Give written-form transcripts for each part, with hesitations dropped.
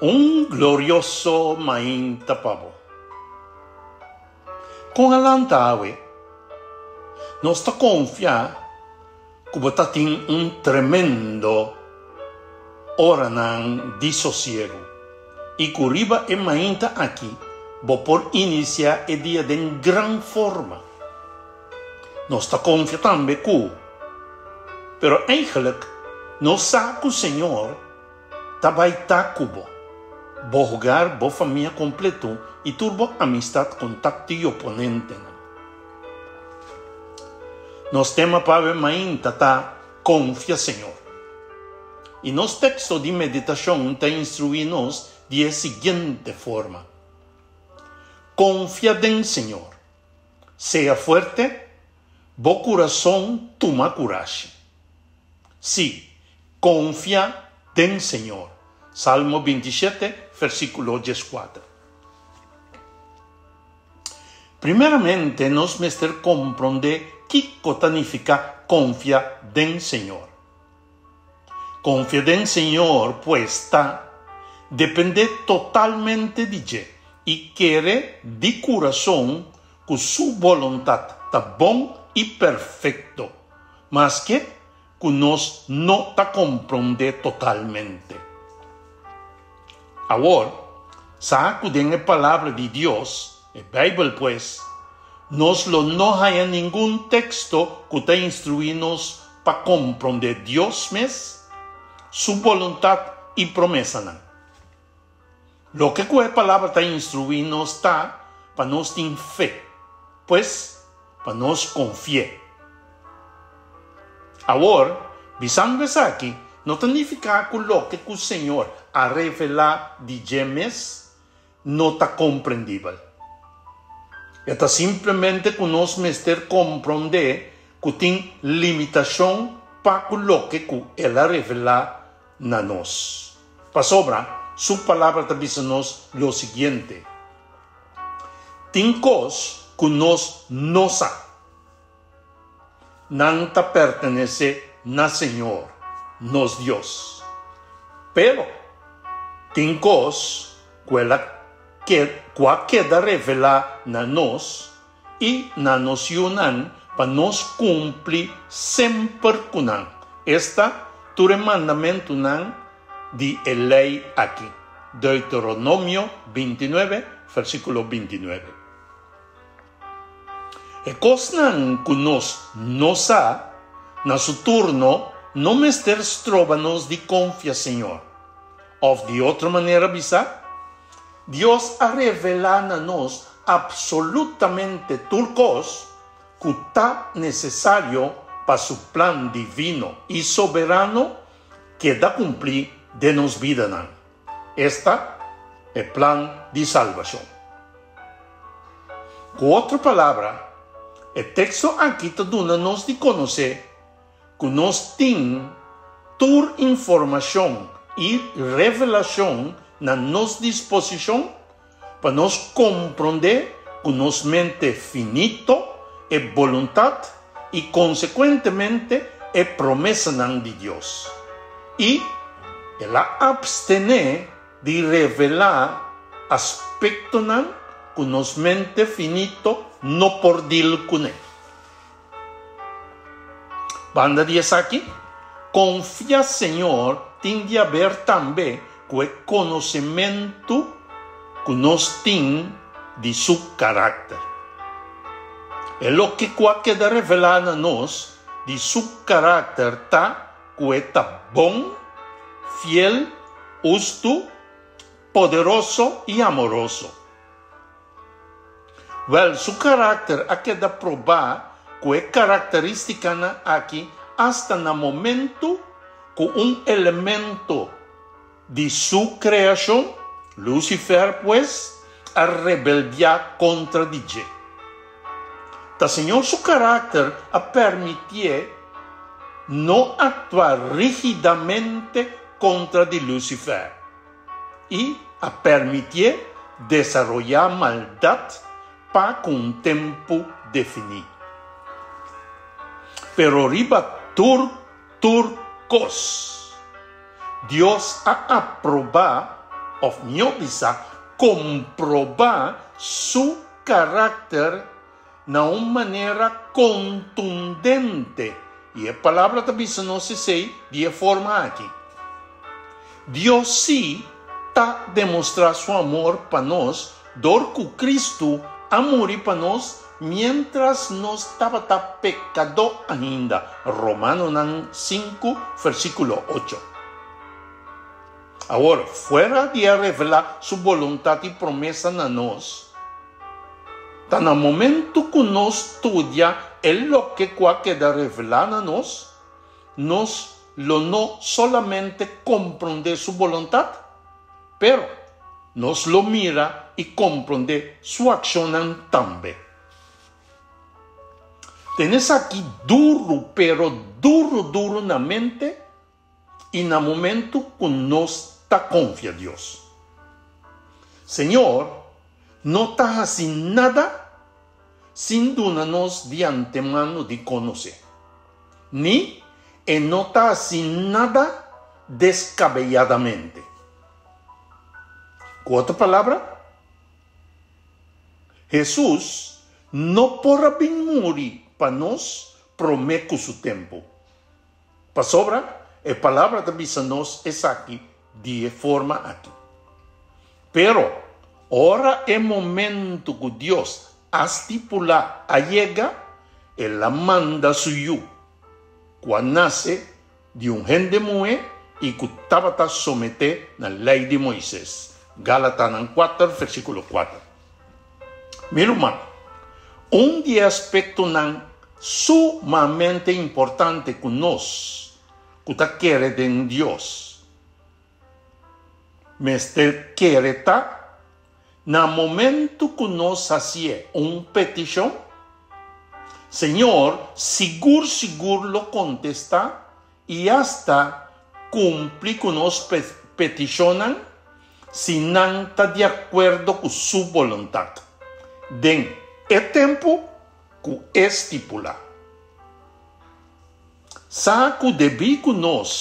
Un glorioso mainta pa bo. Kon a lanta awe? Nos ta konfia ku bo ta tin un tremendo oranan di sosiegu i ku riba e mainta aki bo por inisiá e dia den gran forma. Nos ta konfia tambe ku, pero eigenlijk nos sa ku Señor ta bai ta ku bo, bo hogar, bo famia kompleto i tur bo amistat, kontakto i oponentenan. Nos tema pa awe mainta ta Konfia Señor. I nos teksto di meditashon ta instruí nos di e siguiente forma, Konfia den Señor. Sea fuerte, bo kurason tuma kurashi. Sí, konfia den Señor. Salmo 27, versíkulo 14. Primeramente nos mester komprondé kiko ta nifiká konfia den Señor. Konfia den Señor pues ta dependé totalmente di dje i kere di kurason ku su boluntat ta bon i perfekto, maske ku nos no ta komprondé totalmente. Awor, sa ku den e Palabra di Dios, e Beibel pues, nos lo no haña ningun teksto ku ta instruí nos pa komprondé Dios mes, su boluntat i promesanan. Loke ku e Palabra ta instruí nos ta pa nos tin fe, pues pa nos konfi'é. Awor, bisando esaki no ta nifiká ku loke ku Señor a revelá di dje mes no ta komprendibel. E ta simplemente ku nos mester komprondé ku tin limitashon pa ku loke ku el a revelá na nos. Pasobra su Palabra ta bisa nos lo siguiente, Tin kos ku nos no sa. Nan ta pertenesé na Señor, nos Dios. Pero tin kos ku el a ku a keda revelá na nos i na nos yunan pa nos kumpli semper ku nan, esta, tur e mandamentunan di e lei aki. Deuteronomio 29, versíkulo 29. E kosnan ku nos no sa, na su turno, no mester stroba nos di konfia Señor. Òf di otro manera bisá, Dios a revelá na nos absolutamente tur kos ku ta nesesario pa su plan divino i soberano keda kumplí den nos bidanan, esta, e plan di salbashon. Ku otro palabra, e teksto aki ta duna nos di konosé ku nos tin tur informashon i revelashon na nos disposishon pa nos komprondé ku nos mente finito e boluntat i konsekuentemente e promesanan di Dios. I el a apstené di revelá aspektonan ku nos mente finito no por dil kuné. Banda di esaki, konfia Señor tin di haber tambe ku e konosementu ku nos tin di su karakter. E loke ku a keda revelá na nos di su karakter ta ku e ta bon, fiel, hustu, poderoso i amoroso. Wèl, su karakter a keda probá ku e karakterístikanan aki asta na momentu ku un elemento di su kreashon, Lucifer pues, a rebeldiá kontra di dje. Ta Señor su karakter a permitié no aktua rígidamente kontra di Lucifer. I a permitié desaroyá maldat pa ku un tempu definí. Pero riba tur tur kos, Dios a aprobá òf mihó bisá, komprobá su karakter na un manera kontundente. I e Palabra ta bisa nos esei di e forma aki. Dios sí ta demostrá su amor pa nos dor ku Kristu a muri pa nos miéntras nos tabata pekadó ainda, Romanonan sinku, versíkulo ocho. Awor, fuera di a revelá su boluntat i promesa na nos, ta na momentu ku nos studia e loke ku a keda revelá na nos, nos lo no solamente komprondé su boluntat, pero nos lo mira i komprondé su akshonnan tambe. Tene esaki duru, pero duru duru na mente i na momentu ku nos ta konfia Dios. Señor no ta hasi nada sin duna nos di antemano di konosé, ni E no ta hasi nada deskabeyadamente. Ku otro palabra, Hesus no por a bin muri pa nos promé ku su tempu. Pasobra e Palabra ta bisa nos esaki di e forma aki. Pero ora e momento ku Dios a stipulá a yega, el a manda su Yu, ku a nase di un hende muhé i ku tabata someté na Lei di Moises. Galatanan kuater, versíkulo kuater. Mi ruman, un di e aspektonan sumamente importante ku nos ku ta kere den Dios mester kere ta, na momentu ku nos hasié un petishon, Señor sigur sigur lo kontestá i asta kumpli ku nos petishonnan si nan ta di akuerdo ku su boluntat den e tempu ku e stipulá. Sa ku debí ku nos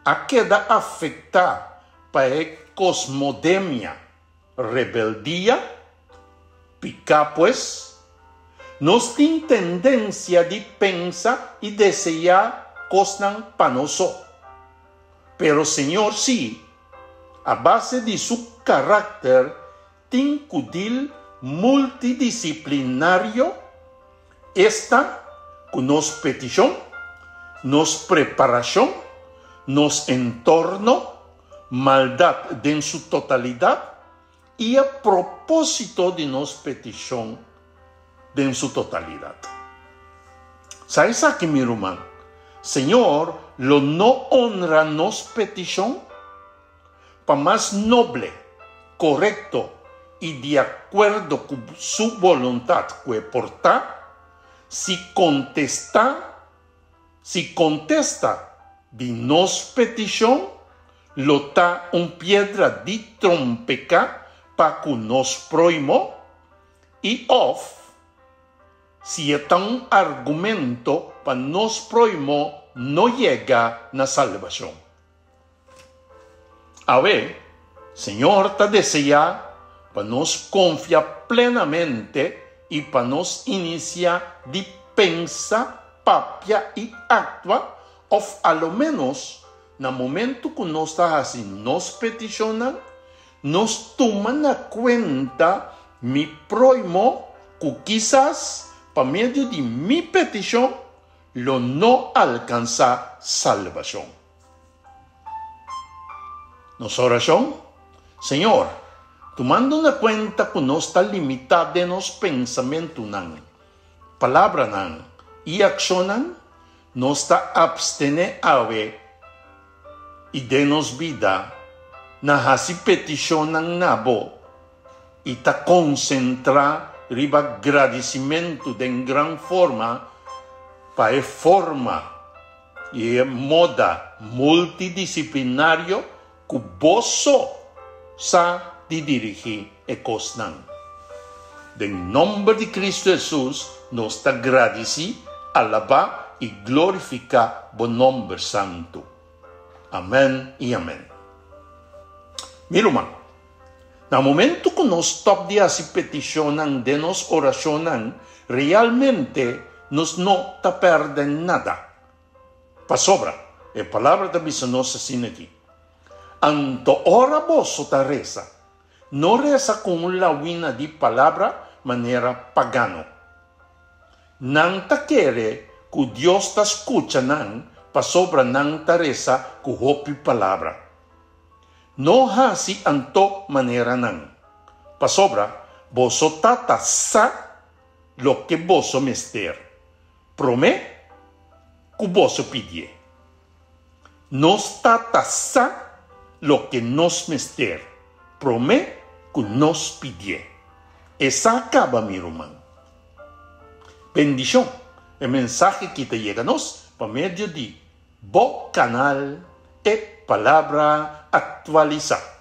a keda afektá pa e kosmodemia, Rebeldia, piká pues, nos tin tendensia di pensa i deseá kosnan pa nos so. Pero Señor sí, a base di su karakter tin ku dil multidisiplinario, esta ku nos petishon, nos preparashon, nos entorno, Maldat den su totalidat i e propósito di nos petishon den su totalidat. Sa esaki, mi ruman, Señor lo no honra nos petishon pa mas noble, korekto i di akuerdo ku Su boluntat ku e por ta, si kontestá Si kontesta di nos petishon lo ta un piedra di trompeká pa ku nos próhimo, i òf si e ta un argumento pa nos próhimo no yega na salbashon. Awe, Señor ta deseá pa nos konfia plenamente i pa nos inisiá di pensa, papia i aktua, òf a lo ménos na momentu ku nos ta hasi nos petishonnan, nos tuma na kuenta mi próhimo ku kisas pa medio di mi petishon lo no alkansá salbashon. Nos orashon, Señor, tumando na kuenta ku nos ta limitá den nos pensamentunan, palabranan i akshonnan, nos ta apstené awe i den nos bida na hasi petishonnan na Bo i ta konsentrá riba gradisimentu den gran forma pa e forma I e moda multidisiplinario ku bo so sa di dirigí e kosnan. Den nomber di Kristu Hesus nos ta gradisí, alabá i glorifiká bo nomber santu. Amèn i amèn. Mi ruman. Na momento ku nos stòp di hasi petishonnan den nos orashonnan, realmente nos no ta pèrdè nada. Pasobra, e Palabra ta bisa nos asina aki, Anto ora boso ta resa, no resa ku un lawina di palabra manera pagano. Nan ta kere ku Dios ta skucha nan pasobra nan ta resa ku hopi palabra. No hasi anto manera nan, pasobra boso Tata sa loke boso mester promé ku boso pidié. Nos Tata sa loke nos mester promé ku nos pidié. E sa kaba, mi ruman. Bendishon! E mensahe ki ta yega nos pa medio di Bo kanal E Palabra Aktualisá.